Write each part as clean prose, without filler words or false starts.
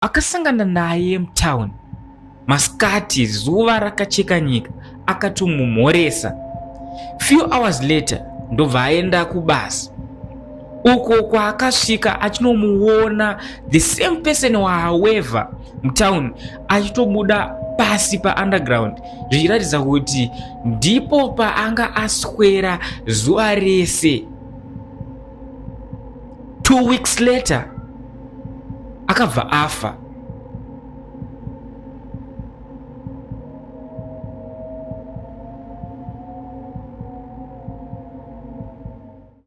Akasangana naye mutown masikati zuva rakacheka nyika akatomumhoresa. Few hours later ndobva aenda kubasa uko kwaakasvika achinomuona the same person waaweva mutown achitobuda pasi paunderground zvichiratidza kuti ndipo paanga aswera zuva rese. 2 weeks later akabva afa.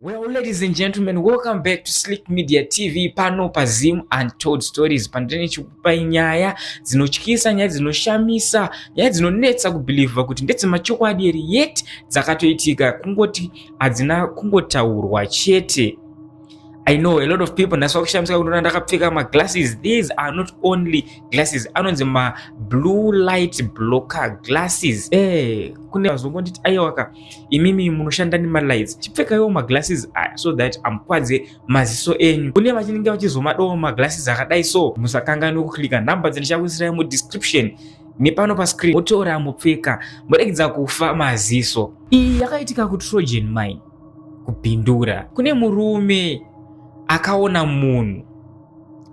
Well, ladies and gentlemen, welcome back to Slick Media TV pano paZim Untold Stories, pandine chikupai nyaya dzinotyisa, nyaya dzinoshamisa, nyaya dzinonetsa kubhilivha kuti ndedzemachokwadi here, yet dzakatoitika, kungoti hadzina kungotaurwa chete. I know a lot of people nhasi vakushamisika kundiona ndakapfeka maglasses. These are not only glasses, anonzi mablue light blocker glasses. Kune vazongonditi aiwaka, imimi munoshanda nemalights, chipfekaiwo maglasses aya so that amukwadze maziso enyu. Kune vachinenge vachizomadawo maglasses akadai, so musakanganwe kuklika nhamba dzandichakuisirai mudescription nepano pascreen, motora mupfeka, muregedza kufa maziso. Iyi yakaitika kuTrojan Mine kuBindura. Kune murume akaona munhu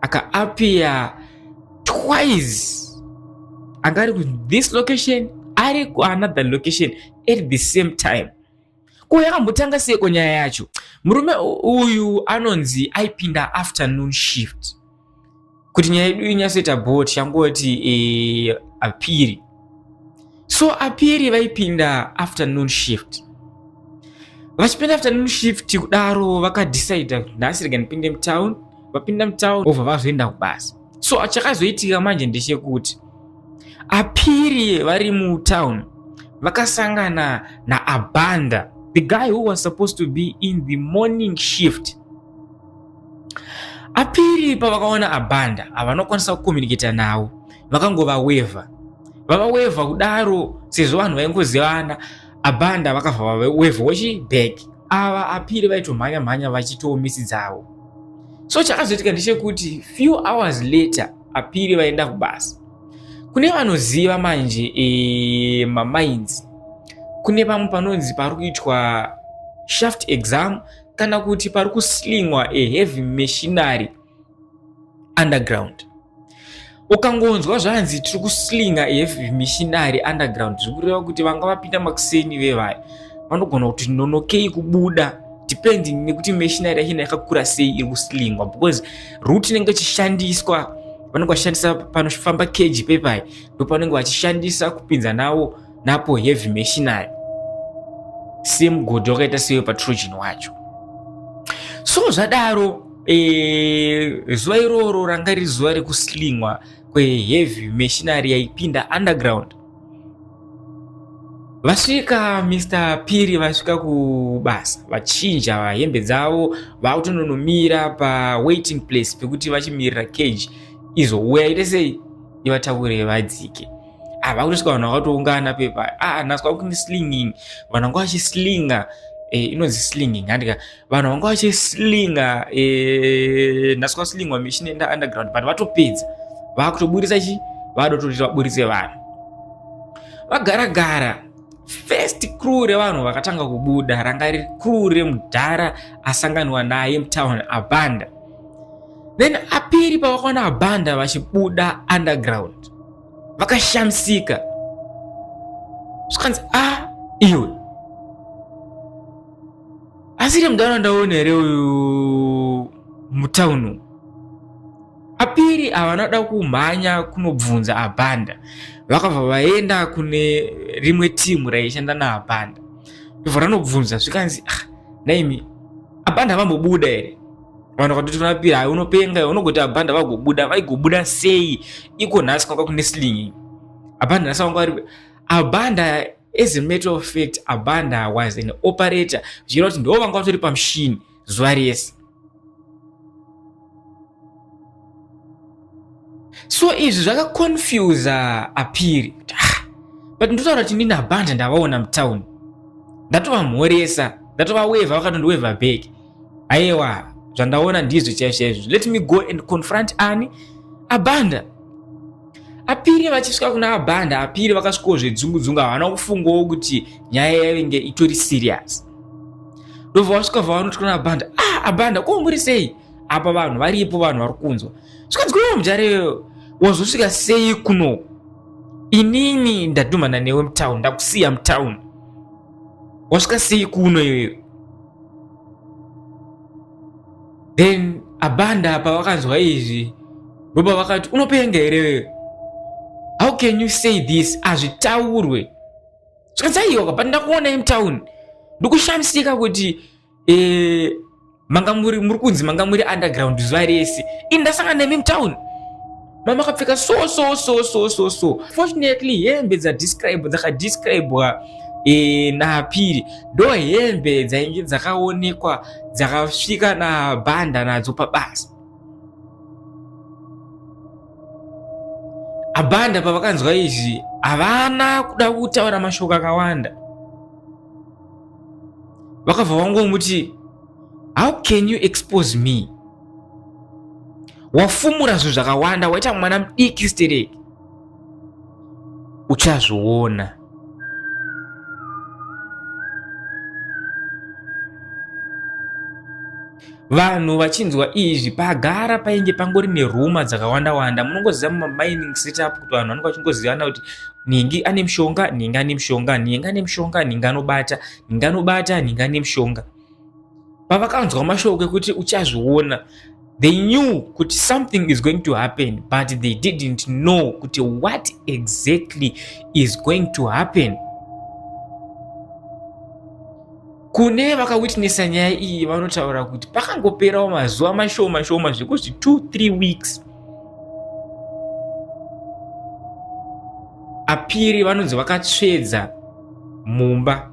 akaappear twice, anga ari kuthis location, ari kuanother location at the same time. Ko yakambotanga seiko nyaya yacho? Murume uyu anonzi aipinda afternoon shift. Kuti nyaya yedu inyatsoita bho, tichangoti apiri. So apiri vaipinda afternoon shift. Vachipinda afternoon shift kudaro, vakadecida kuti nhasi rega ndipinde mutown. Vapinda mutown, vobva vazoenda kubasa. So chakazoitika manje ndechekuti apiri vari mutown vakasangana naAbanda, the guy who was supposed to be in the morning shift. Apiri pavakaona Abanda, havanokwanisa kucommunicata navo, vakangovawevha. Vavawevha kudaro, sezvo vanhu vaingozivana, Abanda vakabva vawevha wechi back. Ava apiri vaitomhanya mhanya vachitowo misi dzavo. So chakazoitika ndechekuti few hours later apiri vaenda kubasa. Kune vanoziva manje mamines, kune pamwe panonzi pari kuitwa shaft exam kana kuti pari kuslingwa aheavy machinery underground. Ukangonzwa zvanzi tiri kuslinga aheavy machinery underground, zviri kureva kuti vanga vapinda makuseni vevaya vanogona kuti nonokei kubuda, depending nekuti machinery yachina yakakura sei iri kuslingwa, because route inenge ichishandiswa, vanenge vachishandisa panofamba keji pepai, ndo panenge vachishandisa kupinza nawo napo heavy machinery, semugodhi wakaita seyo paTrojan wacho. So zvadaro, zuva iroro ranga riri zuva rekuslingwa kweheavy machinery yaipinda underground. Vasvika, Mr Piri vasvika kubasa, vachinja hembe dzavo, vakutononomira pawaiting place pekuti vachimirira cage izouya ite sei, ivataure vadzike. Ah, vakutosvika, vanhu vakatoungana pepa. Ah, nhasi kwakune slinging, vanhu vanga vachislinga. Inonzi slinging handika? Vanhu vanga vachislinga. Nhasi kwaslingwa machine enda underground, but vatopedza, vakutoburisa chi, vadototi vaburise vanhu. Vagara gara, first crew revanhu vakatanga kubuda ranga riri crew remudhara asanganwa naye mutown, Abanda. Then apiri pavakaona Abanda vachibuda underground, vakashamisika, zvikanzi, "A ah, iwe, asiri mudhara ndaona here uyu mutauni?" Apiri havanoda kumhanya kunobvunza Abanda, vakabva vaenda kune rimwe timu raishanda naAbanda, ndobva ranobvunza, zvikanzi, "Ah, naimi Abanda vambobuda here?" Vanhu vakatoti kuna Piri, "Hai, unopenga, unogoti Abanda vagobuda, vaigobuda sei iko nhasi kwanga kune slinging? Abanda nhasi vanga vari." Abanda, as a matter of fact, Abanda was an operator, zvichireva kuti ndo vanga vatori pamushini zuva rese. So izvi zvakaconfusa apiri kuti, ah, but ndotaura kuti ndini Abanda ndavaona mutauni, ndatovamhoresa, ndatovawevha, vakatondiwevha back. Aiwa, zvandaona ndizvo chaizvo chaizvo. Let me go and confront ani, Abanda. Apiri vachisvika kuna Abanda, Apiri vakasvikawo zvedzungu-dzungu, havana kufungawo kuti nyaya yainge itori serious. Ndobva vasvika vavanoti kuna Abanda, ah Abanda, ko muri sei? Apa vanhu varipo, vanhu vari kunzwa. Zvikanzi kuno mujare wazosvika sei kuno? Inini ndadhumana newe mutown, ndakusiya mutown. Wasvika sei kuno iwewe? Then Abanda pavakanzwa izvi ndopa vakati unopenga here wewe? How can you say this? Hazvitaurwe. Zvikanzi aiwa but ndakuonai mutown. Ndikushamisika kuti eh, manga muri muri kunzi manga muri underground zuva rese. Ini ndasangana nemi mutown. Mama makapfeka so so so so so so. Fortunately hembe dzadescribe dzakadescribwa e, naPiri ndo hembe dzainge dzakaonekwa dzakasvika nabhanda nadzo pabasa. Abanda pavakanzwa izvi havana kuda kutaura mashoko akawanda, vakabva vangomuti how can you expose me? Wafumura zvinhu zvakawanda, waita mwana mudiki stereki, uchazviona. Vanhu vachinzwa izvi pagara painge pangori neruma dzakawanda wanda. Munongoziva mumamining setup kuti vanhu vanenge vachingozivana kuti nhingi ane mushonga, nhingi ane mushonga, nhingi ane mushonga, nhingi anobata, nhingi anobata, nhingi ane mushonga. Pavakanzwa mashoko ekuti uchazviona, they knew kuti something is going to happen, but they didn't know kuti what exactly is going to happen. Kune vakawitnessa nyaya iyi vanotaura kuti pakangoperawo mazuva mashoma shoma zvekuzvi 2-3 weeks, Apiri vanonzi vakatsvedza mumba,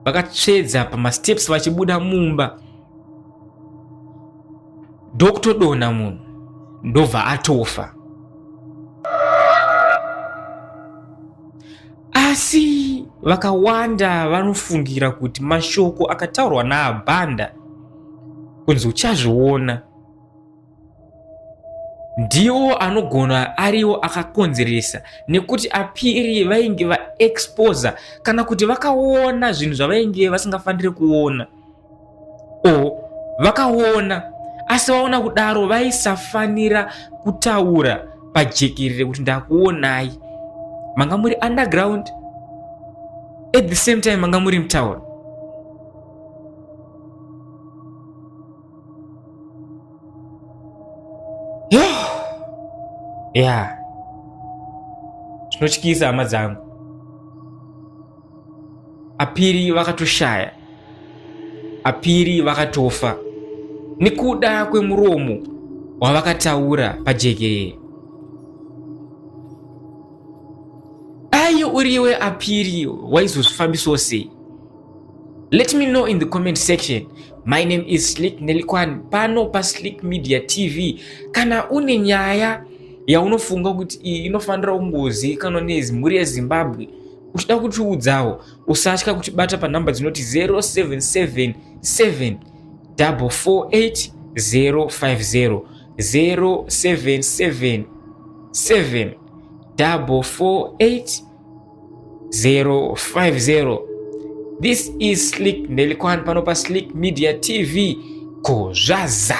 vakatsvedza pamasteps vachibuda mumba, ndokutodonha munhu ndobva atofa. Asi vakawanda vanofungira kuti mashoko akataurwa naAbanda kunzi uchazviona ndiwo anogona ariwo akakonzeresa, nekuti Apiri vainge vaexposa kana kuti vakaona zvinhu zvavainge vasingafaniri kuona, o vakaona asi vaona kudaro vaisafanira kutaura pajekerere kuti ndakuonai. Manga muri underground, at the same time manga muri mutown. Ya, zvinotyisa hama dzangu. Apiri vakatoshaya, Apiri vakatofa nekuda kwemuromo wavakataura pajekerere. Dai uriwe Apiri waizozvifambisawo sei? Let me know in the comment section. My name is Slick Nelikwan pano pa Slick Media TV. Kana une nyaya yaunofunga kuti iyi inofanira kungozivikanwa nemhuri yeZimbabwe, uchida kutiudzawo, usatya kutibata panhamba dzinoti 0777 448 050, 0777 448 050. This is Slick Nelikwan pano pa Slick Media TV. Kozvaza.